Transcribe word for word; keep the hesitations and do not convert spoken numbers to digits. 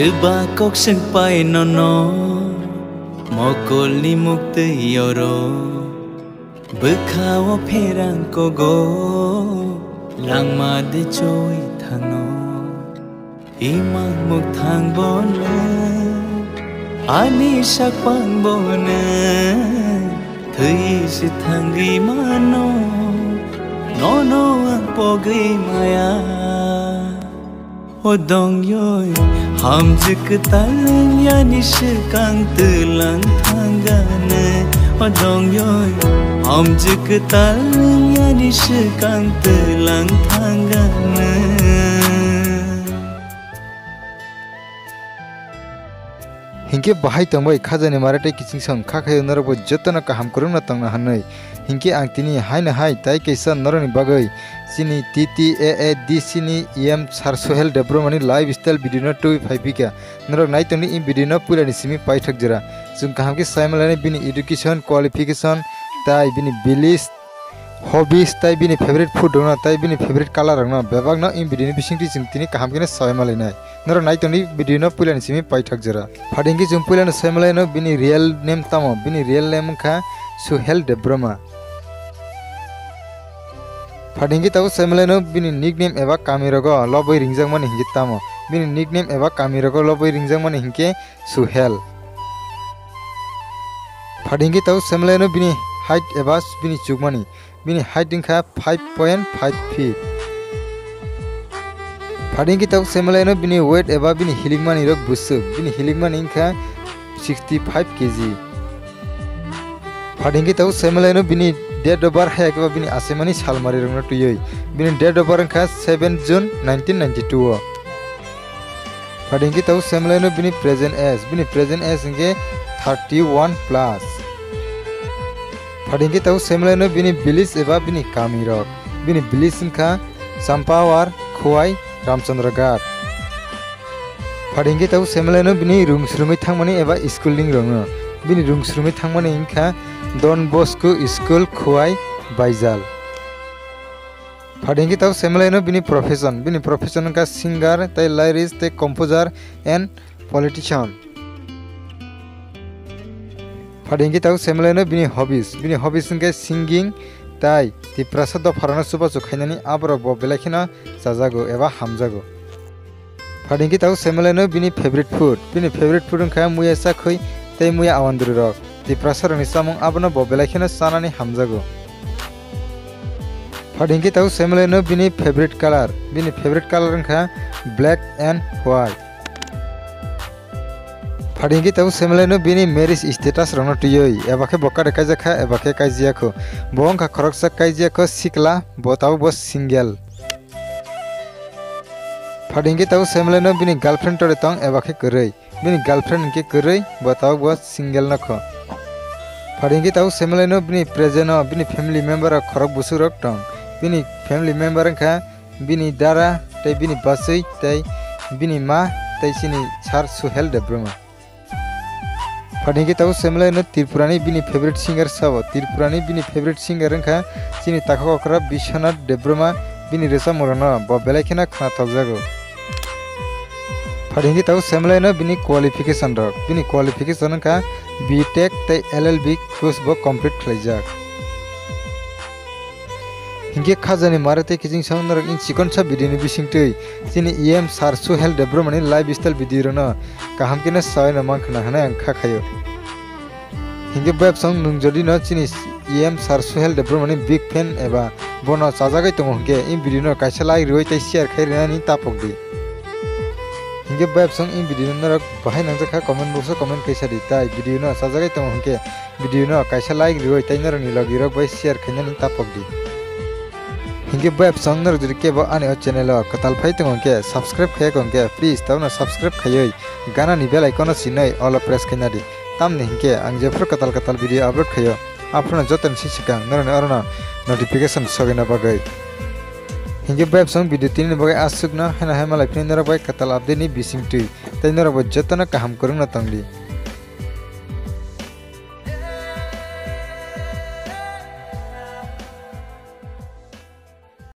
Ba kok swng pai nono, mokolni muktwi oro, bwkha o pherang kogo, langma de choi thangno. Imang mukthang bono, ani sakpang bono, thwi se thangwi mano, nono ang pogwi maya. O dongyoi, hamjwk kwtal wng yani swkang twlang thangane. O dongyoi, hamjwk kwtal wng yani swkang twlang thangane. Hinkhe bahai tongbai khajani mare tei kiching song kha khayo norokbo jotono kaham kwrwngno tongna hwnwi. Hinkhe ang tini haino hai tai kaisa norokni bagwi chini T T A A D C ni E M Sir Suhel Debbarma ni lifestyle video no tubui phai phika. Norok nai tongdi i video no puilani simi paithak jora. Chwng kaham khe sai manlainai bini education, qualification, tai bini beliefs, hobbies, tai bini favorite food rokno, tai bini favorite color rokno bebakno i video ni bisingtwi chwng tini kaham kheno sai manlainai. Norok nai tongdi video no puilani simi paithak jora. Phadingkhe chwng puilano sai manlaino bini real name tamo, bini real name wngkha Suhel Debbarma. Phadingkhe tabuk sai manlaino bini nickname eba kamirogo lobwi ringjakmani hinkhe tamo, bini nickname eba kamirogo lobwi ringjakmani hinkhe Suhel. Phadingkhe tabuk sai manlaino bini height eba bini chukmani, bini height wngkha five point five feet. Phadingkhe tabuk sai manlaino bini weight eba bini hilikmani rok bwswk, bini hilikmani wngkha sixty five K G. Phadingkhe tabuk sai manlaino bini date of birth hai khe ba bini achaimani salmari rokno twiwi. Bini date of birth wngkha seven June nineteen ninety two o. Phadingkhe tabuk sai manlaino bini present age, bini present age hwnkhe thirty one plus. Phadingkhe tabuk sai manlaino bini village eba bini kami rok, bini village wngkha Champawar, Khowai, Ramchandra Ghat. Phadingkhe tabuk sai manlaino bini rung swrwngwi thangmani eba schooling rokno. Bini rung swrwngwi thangmani wngkha Don Bosco School, Khowai, Baijal. Phadingkhe tabuk sai manlaino bini profession. Bini profession wngkha singer, tei lyricist, tei composer and politician. Phadingkhe tabuk sai manlaino bini hobbies. Bini hobbies wngkha singing, tei Tiprasa dopharokno chubachu khainani aborok bo belai kheno chajago eba hamjago. Phadingkhe tabuk sai manlaino bini favorite food. Bini favorite food wngkha muya chakhwi tei muya awandru rok. Tiprasa rokni chamung abono bo belai kheno chanani hamjago. Phadingkhe tabuk sai manlaino bini favorite color. Bini favorite color wngkha black and white. Phadingkhe tabuk sai manlaino bini marriage status rokno twiwi, eba khe bo kade kaijak kha, eba khe kaijaya kho. Bo wngkha khoroksa kaijaya kho sikla, bo tabuk bo single. Phadingkhe tabuk sai manlaino bini girlfriend tore tong eba khe kwrwi. Bini girlfriend hinkhe kwrwi, bo tabuk bo single no kho. Phadingkhe tabuk sai manlaino bini present o bini family member rok khorok bwswk rok tong. Bini family member wngkha bini dara tei bini bachwi tei bini ma tei chini Sir Suhel Debbarma. Phadingkhe tabuk sai manlaino Tripurani bini favorite singer sabo. Tripurani bini favorite singer wngkha chini takhuk okra Biswanath Debbarma, bini rwchapmung rokno bo belai kheno khnathokjago. Phadingkhe tabuk sai manlaino bini qualification rok. Bini qualification wngkha B Tech tei L L B course bo complete khlaijak. Hinkhe khajani mare tei kiching song norok in chikonsa video ni bisingtwi chini E M Sir Suhel Debbarma ni lifestyle video rokno kaham kheno saino mankha na hwnwi ang kha khaio. Hinkhe bayapsong nwng jodi no chini E M Sir Suhel Debbarma ni big fan eba bono chajagwi tongo hinkhe in video no kaisa like rwui tei share khai rwnani tapok di. Hinkhe bayapsong in video no norok bahai nangjakha comment box o comment kaisa di tai video no chajagwi tongo hinkhe video no kaisa like rwui tei norokni logirok bai share khainani tapok di. Hinkhe bayapsong norok jodi kebo ani o channel o kwtal phai tongo hinkhe subscribe khaiya kho hinkhe please tabukno subscribe khaiwi ganani bell icon o sinwi all o press khaina di. Tamni hinkhe ang jephuru kwtal kwtal video upload khaio, aphuru jotoni sini swkang norokni orono notification sogwina bagwi. Hinkhe bayapsong video tinini bagwi aswkno haino hai malai phini norok bai kwtal update ni bisingtwi tei norok bai jotono kaham kwrwngno tongdi.